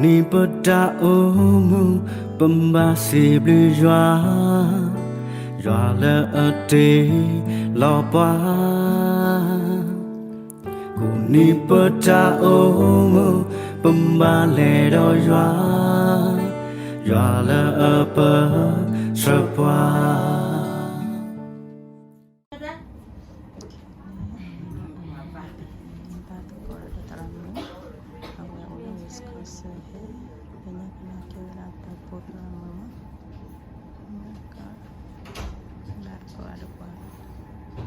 န့ၣ်ပတၢ်အိၣ်မူ ပဘၣ်စံးဘျုးယွၤ, ယွၤလၢအတ့လီၤပှၤ. ကိးန့ၣ်ပတၢ်အိၣ်မူ ပဘၣ်လဲၤဒီးယွၤ, ယွၤလၢအပၢဆှၢပှၤ. ဘၣ်သကိးဒီးသရၣ်မုၣ်, အဝဲအိၣ်လၢ Wisconsin ဟဲ, လၢညါကနၣ်က့ၤဝဲဒၣ်တၢ်ဖိသရၣ်မုၣ်မး, ဘၣ်သကိးဒီး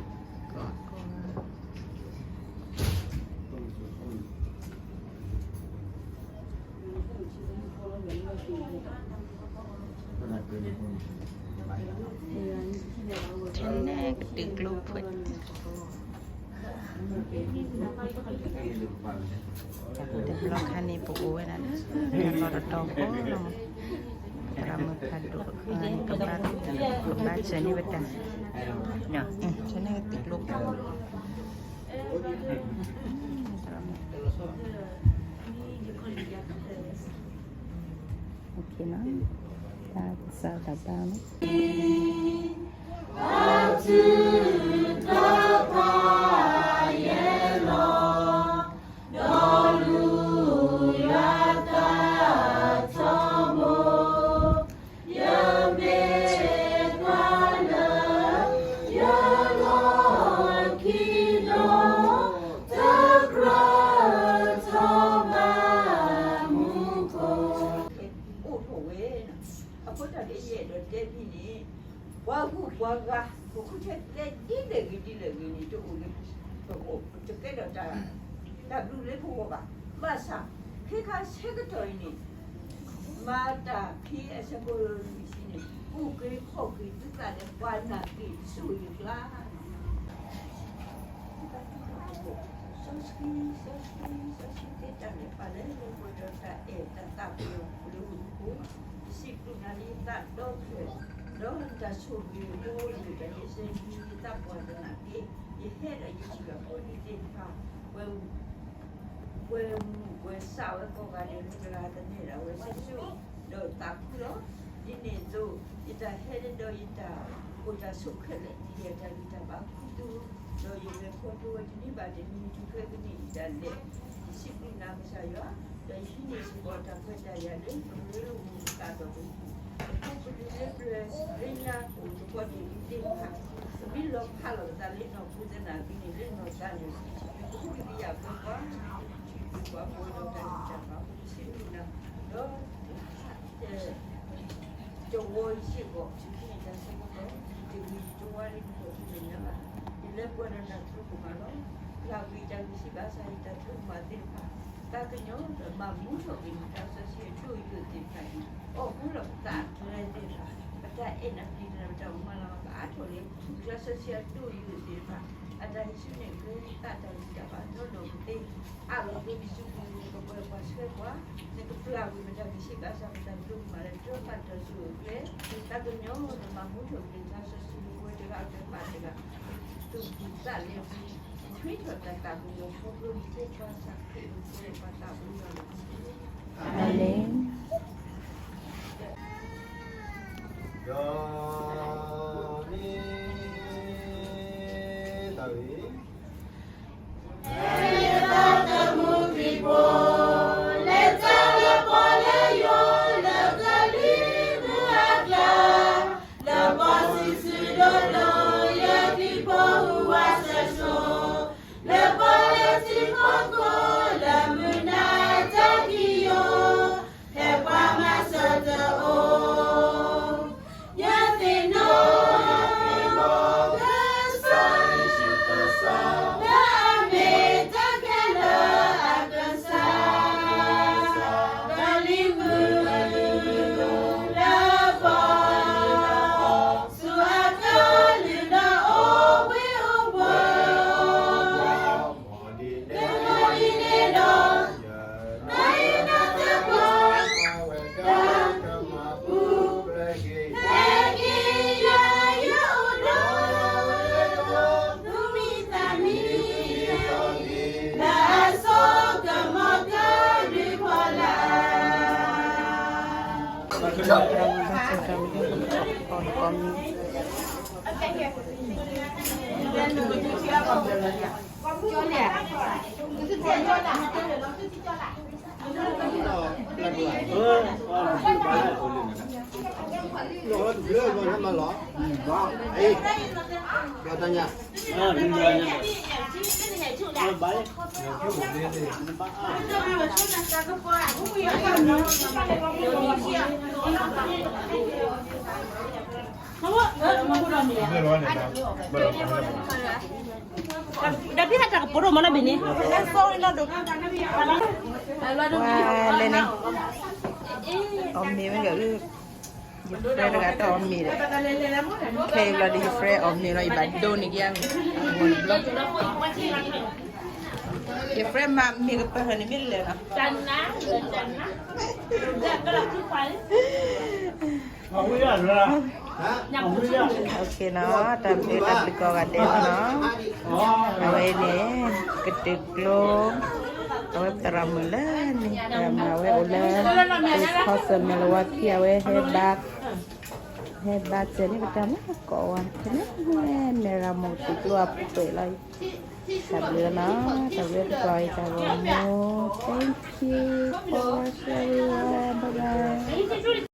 ပှၤ, ကိးကိးဂၤ. ထဲန့ၣ်ကတုၤကျိဖှဲး, တဘျီခါန့ၣ် ပအိၣ်ဝဲဒၣ်လၢ တၢ်လီၢ်တတီၤဃီလီၤမး, သရၣ်မုၣ်ဖးဒိၣ်, ကဘၣ်, ကဘၣ်စၢၤန့ၢ်ဝဲတၢ်, ထဲန့ၣ်ကတုၤကျိဖှဲး. OK နီၤ, တၢ်ကစၢ်တၢ်ဘါနီၤ. Thank you. အိၣ်ထီၣ်ဝဲ, အဃိတၢ်လၢယအဲၣ်ဒိးတဲဖဲန့ၣ်, ပှၤဂုၤပှၤဂၤ ပဃုထၢကျဲဒ်လဲၣ်ဂ့ၤဒ်လဲၣ်ဂ့ၤန့ၣ် တအိၣ်လၢပဂီၢ်, တကဲထီၣ်တၢ်, တၢ်ဘျုးလၢပဂီၢ်ဘၣ်. ဘၣ်ဆၣ် ခဲခါဆၢကတီၢ်အံၤန့ၣ် မၤတၢ်ဖဲအဆၢဖိလွံၢ်ဆံန့ၣ် ပူၤကွံာ်ဖီၣ်ကွံာ်သုသးဒီးပှၤနာ်က့ၤဆူယကျါ စီဆှံ, စီဆှံ, စီဆှံသ့တၢ်လဲၤပာ်လၢလၢပှဲၤဒီးတၢ်အဲၣ်တၢ်သးပှဲၤလၢဝ့ၢ်ခိၣ်, ယစံးဘျုးနၤလၢယသးဒီဖျၢၣ်, ဒီးတၢ်ဆိၣ်ဂ့ၤအဃိ ယတၢ်ဟ့ၣ်ဆၢယသးပှၢ်တနာ်က့, ယဟဲဒီးယထံၣ်အဖိအလံၤသ့ၣ်တဖၣ်, ပှဲၤ ပှဲၤမုာ်ပှဲၤဆးဝဲကိးဂၤဒဲး မုၢ်တဂၤသန့ၤဒၣ်ဝဲဆူၣ်ဆူၣ်, ဒီးသးခုလီၤ. ဒ်န့ၣ်အသိး ယတၢ်ဟဲဒီးယတၢ်အိၣ်တၢ်ဆိးခဲလၢာ် ယတၢ်ဂံၢ်တၢ်ဘါခူသူၣ်, ဒီးယလဲၤခီဖျိဝဲတနံၤဘၣ်တနံၤ တုၤခဲကနံၣ်အံၤဒၣ်လဲာ်, ယစံးဘျုးနၤကစၢ်ယွၤ, ဒီးယဟံးန့ၢ်စ့ၢ်ကီးတၢ်ခွဲးတၢ်ယာ်လၢပရ့လိာ်မုာ်ပသးဒီးပ ပပူၤကလုာ်လၢပျၢၤလၢညါအိၣ်သပှၢ်တၢၢ်လံသ့ၣ်တဖၣ်, ပမ့ၢ်လီၤဖးလီၤပသးလၢနီၢ်ခိသနာ်က့န့ၣ် လၢနီၢ်သးန့ၣ် ပကဟုကယာ်ပှၤ, ပှၤပှဲၤဒီးတၢ်ဂံၢ်တၢ်ဘါပကစံးဘျုးနၤ, ဒီး တဝီယစ့ၢ်ကီး ယဟံးန့ၢ်တၢ်ဆၢကတီၢ် တဂ့ၤတဝါလၢနကီၢ်ပူၤမဲာ်ညါဘၣ်, ယလဲၤပှဲၤဒီးတၢ်သရူးကမၣ်လီၤ. ဖျါဝံၤတၢ်ဂံၢ်စၢ်ဘါစၢ် ယတၢ်သရူးကမၣ်သ့ၣ်တဖၣ်, သးကညီၤဒီးမၤမူထီၣ်က့ၤနတၢ်စီဆှံအဒိၣ်အယိာ်သ့ၣ်တဖၣ်အံၤ, အီၣ်မူလီၤပသးတြဲၤသ့ၣ်တဖၣ်, ပတၢ်အဲၣ်နၤပျံၤနၤ ပတၢ်မၤလၤကအါထီၣ်လၢ နတၢ်စီဆှံအဒိၣ်အယိာ်သ့ၣ်တဖၣ်, အတၢ်ဟံးစုနဲၣ်ကျဲသးတၢ်ဂံၢ်တၢ်ဘါနီၢ်နီၢ်ကသ့ အၢၣ်လီၤပှဲၤပစုပူၤ ကပှဲၤပှၤဆှၢပှၤ, နကပျၢ်ကွံာ်ပတၢ်ဂံၢ်စၢ်ဘါစၢ် ပတၢ်သရူးကမၣ်လၢတၢ်ပာ်တၢ်ဆူၣ်အိၣ်ကျဲ, သးကညီၤဒီးမၤမူထီၣ်က့ၤတၢ်စီဆှံလၢပဝဲတဂၤဒီးပှၤတဂၤ, သူၣ်ကံၢ်သးလဲ, ခရံာ်ထီၣ်တၢ်သးကညီၤခီဖျိလၢပှၤသးခရံာ်အိၣ်ကျဲပှၤသးပူၤလီၤ. အၤမ့ၣ်. ဒီးမ့ၢ်တၢ်ဂ့ၢ် လၢပှၤစံးဆူၣ်ဒိၣ်ဒိၣ် ယဲၢ်ခရံာ်ဖိဟူဝးစၢ်စိ, လၢပှၤလၢထံဖီခိၣ် လၢမုၢ်နၤတၢ်ခံယိာ်, ဖဲပှၤမၤစၢၤတအိၣ်, ယသ့ၣ်နီၣ်, ယသ့ၣ်နီၣ်ကစၢ်ယ့ၣ်ၡူးကစၢ် သရၣ်မုၣ်ဘၣ်စၢၤတၢ်ဝံၤ ကီၢ်မံၤ ဒီးဖဲတၢ်ကပိာ်ရိၣ်မးနီၤဘ့ၣ်န့ၣ် ဝါလဲၣ်န့ၣ် အီၣ်မ့ၤဝဲက့ၤ ယ friend တဂၤတအီၣ်မ့ၤဒီး ခဲအံၤဘျီဒီး ယ friend အီၣ်မ့ၤလီၤ ယဘၣ်ဒိန့ၢ်က့ၤအဂီၢ်တဘျီ ယ friend မၤမ့ၤကပၤဃီန့ၣ်မ့ၢ်လဲၣ်နီၤ OK နီၤ တၢ်ဘျုးတၢ်ဘျုးကိးဂၤဒဲးလီၤနီၤ အဝဲန့ၣ် ကတၢၢ်ကျိ အဝဲသရၣ်မုၣ်လၢန့ၣ် သရၣ်မုၣ်အဝဲအိၣ်လၢ ခီစၢၣ်မဲာ်လဝါခံ အဝဲဟဲဘါ ဟဲဘါစၢၤန့ၢ်ပတၢ်မူကိးဂၤ ဖဲန့ၣ် မဲၢ်ရမိၢ်ကတၢၢ်ကျိအပှဲၤလီၤ တၢ်ဘျုးနီၤ တၢ်ဘျုးတကီၢ်အံၤတၢ်ဂီၤမူ Thank you for watching everyone. Bye bye.